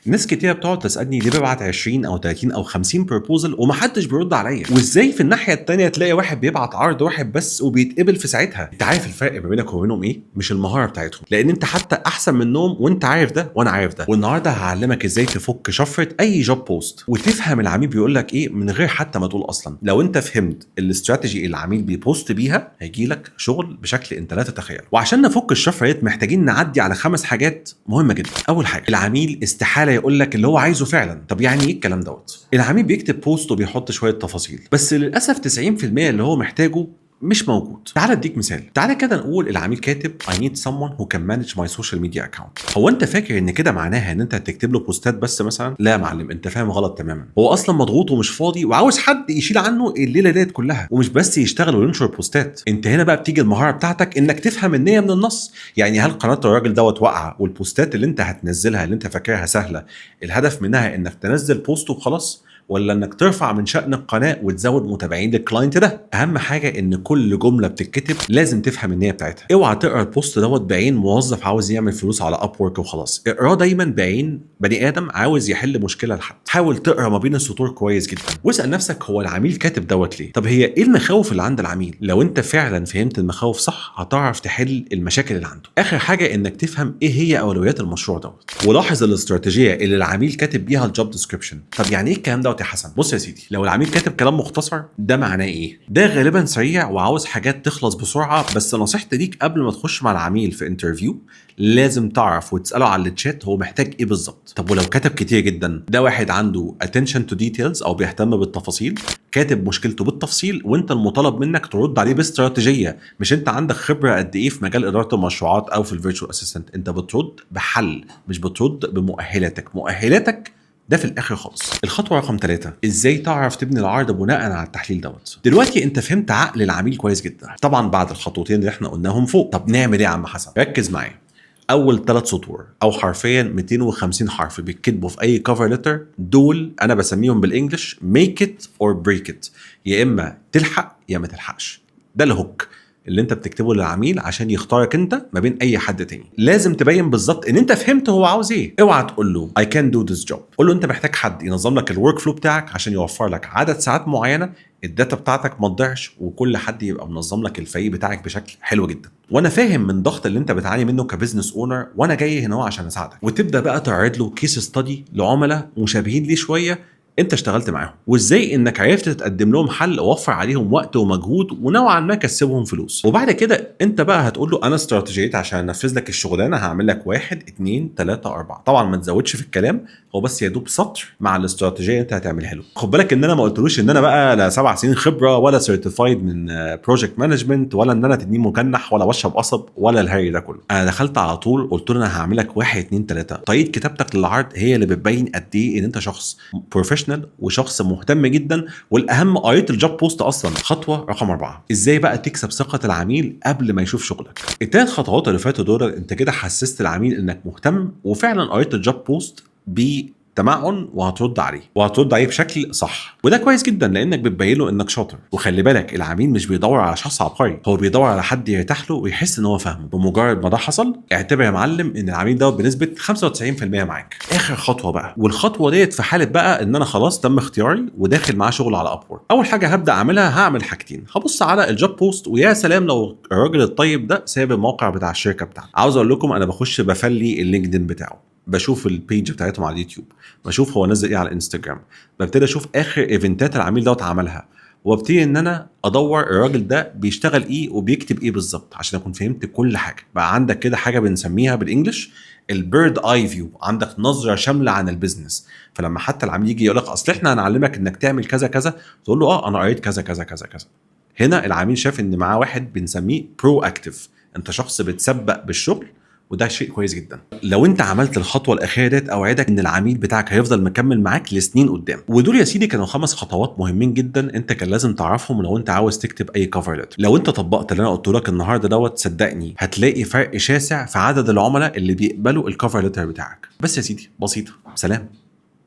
ناس كتيرة بتقعد تسالني ليه ببعت 20 او 30 او 50 proposal ومحدش بيرد عليا، وازاي في الناحية التانية تلاقي واحد بيبعت عرض واحد بس وبيتقبل في ساعتها. انت عارف الفرق ما بينك وبينهم ايه؟ مش المهارة بتاعتهم، لان انت حتى احسن منهم، وانت عارف ده وانا عارف ده. والنهارده هعلمك ازاي تفك شفرة اي job post وتفهم العميل بيقول لك ايه من غير حتى ما تقول اصلا. لو انت فهمت الاستراتيجي اللي العميل بي post بيها هيجي لك شغل بشكل انت لا تتخيله. وعشان نفك الشفرة ديت محتاجين نعدي على خمس حاجات مهمة جدا. اول حاجه، العميل استحالة يقول لك اللي هو عايزه فعلا. طب يعني ايه الكلام دوت؟ العميل بيكتب post وبيحط شوية تفاصيل، بس للاسف 90% اللي هو محتاجه مش موجود. تعال اديك مثال. تعال كده نقول العميل كاتب I need someone who can manage my social media account. هو انت فاكر ان كده معناها ان انت هتكتب له بوستات بس مثلا؟ لا يا معلم، انت فاهم غلط تماما. هو اصلا مضغوط ومش فاضي وعاوز حد يشيل عنه الليلة ديت كلها، ومش بس يشتغل وينشر بوستات. انت هنا بقى بتيجي المهارة بتاعتك انك تفهم النية من النص. يعني هل قناة الراجل دوت واقعه، والبوستات اللي انت هتنزلها اللي انت فاكرها سهلة الهدف منها انك تنزل post وخلاص، ولا انك ترفع من شأن القناة وتزود متابعين لل client ده؟ اهم حاجة ان كل جملة بتتكتب لازم تفهم النية بتاعتها. اوعى تقرا ال post دوت بعين موظف عاوز يعمل فلوس على Upwork وخلاص. اقراه دايما بعين بني ادم عاوز يحل مشكلة لحد. حاول تقرا ما بين السطور كويس جدا، واسال نفسك هو العميل كاتب دوت ليه؟ طب هي ايه المخاوف اللي عند العميل؟ لو انت فعلا فهمت المخاوف صح هتعرف تحل المشاكل اللي عنده. اخر حاجة انك تفهم ايه هي اولويات المشروع دوت، ولاحظ الاستراتيجية اللي العميل كاتب بيها ال job description. طب يعني ايه الكلام دوت يا حسن؟ بص يا سيدي، لو العميل كاتب كلام مختصر ده معناه ايه؟ ده غالبا سريع وعاوز حاجات تخلص بسرعه. بس نصيحتي ليك قبل ما تخش مع العميل في interview لازم تعرف وتساله على الشات هو محتاج ايه بالظبط. طب ولو كتب كتير جدا؟ ده واحد عنده attention to details او بيهتم بالتفاصيل، كاتب مشكلته بالتفصيل، وانت المطالب منك ترد عليه باستراتيجيه. مش انت عندك خبره قد ايه في مجال ادارة المشروعات او في ال virtual assistant، انت بترد بحل مش بترد بمؤهلاتك. مؤهلاتك ده في الاخر خالص. الخطوة رقم 3، ازاي تعرف تبني العرض بناء على التحليل دوت. دلوقتي انت فهمت عقل العميل كويس جدا طبعا بعد الخطوتين اللي احنا قلناهم فوق. طب نعمل ايه يا عم حسن؟ ركز معايا. اول ثلاث سطور او حرفيا 250 حرف بيتكتبوا في اي cover letter، دول انا بسميهم بال English make it or break it، يا اما تلحق يا ما تلحقش. ده ال hook اللي انت بتكتبه للعميل عشان يختارك انت ما بين اي حد تاني. لازم تبين بالظبط ان انت فهمت هو عاوز ايه. اوعى تقول له I can do this job، قول له انت محتاج حد ينظم لك ال workflow بتاعك عشان يوفر لك عدد ساعات معينه، ال data بتاعتك ما تضيعش، وكل حد يبقى منظم لك الفريق بتاعك بشكل حلو جدا. وانا فاهم من ضغط اللي انت بتعاني منه ك business owner، وانا جاي هنا عشان اساعدك. وتبدا بقى تعرض له case study لعملاء مشابهين ليه شوية انت اشتغلت معاهم، وازاي انك عرفت تقدم لهم حل وفر عليهم وقت ومجهود ونوعا ما كسبهم فلوس. وبعد كده انت بقى هتقول له انا استراتيجيتي عشان انفذ لك الشغلانة هعمل لك واحد اتنين تلاتة اربعه. طبعا ما تزودش في الكلام، هو بس يا دوب سطر مع الاستراتيجية اللي انت هتعملها له. خد بالك ان انا ما قلتلوش ان انا بقى لا 7 سنين خبره ولا certified من project management ولا ان انا تنين مجنح ولا بشرب قصب ولا الهري ده كله. انا دخلت على طول قلت له انا هعمل لك واحد اتنين تلاته. طريقه كتابتك للعرض هي اللي بتبين قد ايه ان انت شخص professional وشخص مهتم جدا، والاهم قريت ال job post اصلا. خطوة رقم 4، ازاي بقى تكسب ثقة العميل قبل ما يشوف شغلك؟ الثلاث خطوات اللي فاتوا دول انت كده حسست العميل انك مهتم وفعلا قريت ال job post بتمعن وهترد عليه، وهترد عليه بشكل صح، وده كويس جدا لانك بتبين له انك شاطر. وخلي بالك العميل مش بيدور على شخص عبقري، هو بيدور على حد يرتاح له ويحس ان هو فاهمه. بمجرد ما ده حصل اعتبر يا معلم ان العميل ده بنسبة 95% معاك. اخر خطوة بقى، والخطوة ديت في حاله بقى ان انا خلاص تم اختياري وداخل معاه شغل على Upwork. اول حاجة هبدا اعملها، هعمل حاجتين. هبص على ال job post، ويا سلام لو الراجل الطيب ده سايب الموقع بتاع الشركة بتاعته. عاوز اقول لكم انا بخش بفلي ال LinkedIn بتاعه، بشوف ال page بتاعتهم على اليوتيوب، بشوف هو نزل ايه على الانستجرام، ببتدي اشوف اخر event ات العميل دوت عملها، وابتدي ان انا ادور الراجل ده بيشتغل ايه وبيكتب ايه بالظبط عشان اكون فهمت كل حاجه. بقى عندك كده حاجة بنسميها بال English ال bird eye view، عندك نظره شاملة عن ال business. فلما حتى العميل يجي يقول لك اصل احنا هنعلمك انك تعمل كذا كذا، تقول له اه انا قريت كذا كذا كذا كذا. هنا العميل شاف ان معاه واحد بنسميه proactive، انت شخص بتسبق بالشغل، وده شيء كويس جدا. لو انت عملت الخطوة الاخيرة ديت اوعدك ان العميل بتاعك هيفضل مكمل معاك لسنين قدام. ودول يا سيدي كانوا خمس خطوات مهمين جدا انت كان لازم تعرفهم لو انت عاوز تكتب اي cover letter. لو انت طبقت اللي انا قلته لك النهارده دوت صدقني هتلاقي فرق شاسع في عدد العملاء اللي بيقبلوا ال cover letter بتاعك. بس يا سيدي بسيطه. سلام.